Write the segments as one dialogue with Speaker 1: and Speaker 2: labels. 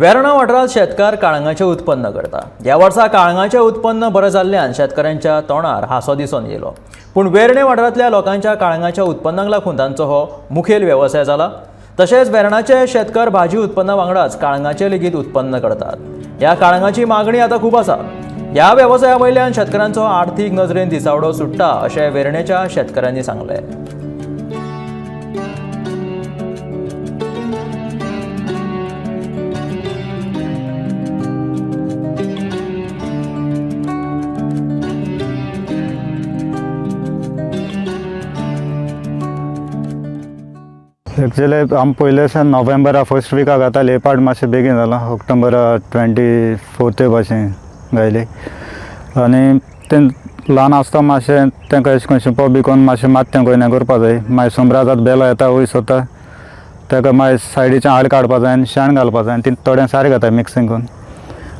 Speaker 1: वेर्णा वाठारांत शेतकार काळंगाचें उत्पन्न करता. ह्या वर्सा काळंगाचें उत्पन्न बरें जाल्ल्यान शेतकारांच्या तोंडार हांसो दिसून येयलो. पूण वेर्णे वाठारांतल्या लोकांच्या काळंगाच्या उत्पन्नाक लागून तांचो हो मुखेल वेवसाय जाला. तशेंच वेर्णाचे शेतकार भाजी उत्पन्ना वांगडाच काळंगाचें लेगीत उत्पन्न करतात. ह्या काळंगाची मागणी आतां खूब आसा. ह्या वेवसाया वयल्यान शेतकारांचो आर्थीक नजरेन दिसावडो सुट्टा अशें वेर्णेच्या शेतकारांनी सांगलें.
Speaker 2: एक्चुअली आमी पयले नोव्हेंबरा फर्स्ट विकाक घाताले. हे पाट मातशें बेगीन जालां, ऑक्टोबरा 24 भाशेन घायली. आनी तें ल्हान आसता मातशें तांकां अशें करून शिंपप बी करून मातशें मात तें हें करपा जाय. मागीर सोमरा जात बेलो येता वयर सोदता, ताका मागीर सायडीच्यान हाड काडपा जाय आनी शेण घालपा जाय. आनी ती थोडें सारें घाताय मिक्सींग करून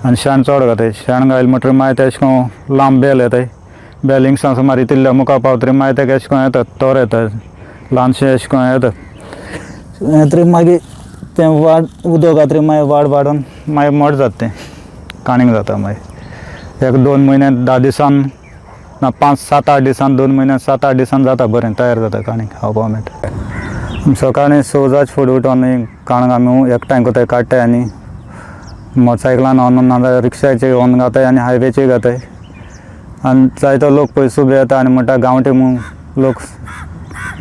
Speaker 2: आनी शेण चड घाताय. शेण घायलें म्हणटकीर मागीर तें अशें करून लांब बेल येताय. बेल हिंगसान सुमार इतल्या मुखार पावतरी मागीर तेका अशें करून येता, तोर येता ल्हानशें अशें करून येता. तरी मागीर तें वाड उदक घातरी मागीर वाड वाडून मागीर मोड जाता, तें काणींग जाता. मागीर एक 2 म्हयने 10 दिसान ना 5 7 8 दिसान, 2 म्हयन्यान 7 8 दिसान जाता, बरें तयार जाता काणींग खावपा मेळटा. सकाळीं 6 जाज फुडें उठोन काणंग आमी एकठांय कोताय, काडटाय आनी मोटरसायकलान व्हरून नाजाल्यार रिक्षाचेर व्हरून घाताय आनी हायवेचेर घाताय. आनी जायतो लोक पयसो बी येता आनी म्हणटा गांवठी म्हूण लोक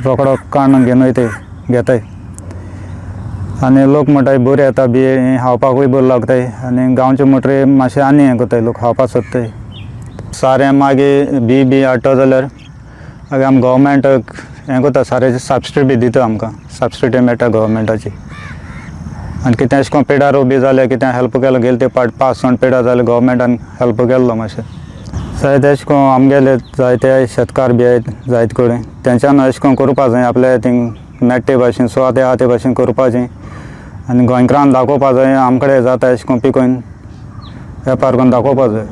Speaker 2: रोकडो काडून घेवन वयताय, घेताय. आनी लोक म्हणटाय बरें येता बी, हें खावपाकूय बरें लागताय. आनी गांवचे म्हणटरीर मातशें आनी हें करताय, लोक खावपाक सोदताय. सारें मागीर बी बी हाडटा जाल्यार मागीर आमी गोवोरमेंट हें करता, साऱ्याची सबसिडी बी दिता आमकां, सबसिडी मेळटा गोवोरमेंटाची. आनी कितें अशें करून पेडार बी जाल्यार कितें हेल्प केलो गेले ते पाट 5 सण पेडार जाल्यार गोवोरमेंटान हेल्प केल्लो मातशें. जायते अशें करून आमगेले जायते शेतकार बी आहात जायते कडेन, तेंच्यान अशें करून करपा जाय आपल्या थिंग मेळटे भाशेन, सुवात आहा ते भाशेन करपाचें. आनी गोंयकारान दाखोवपा जाय आमकडे जाता अशें करून पिकोवन वेपार करून दाखोवपा जाय.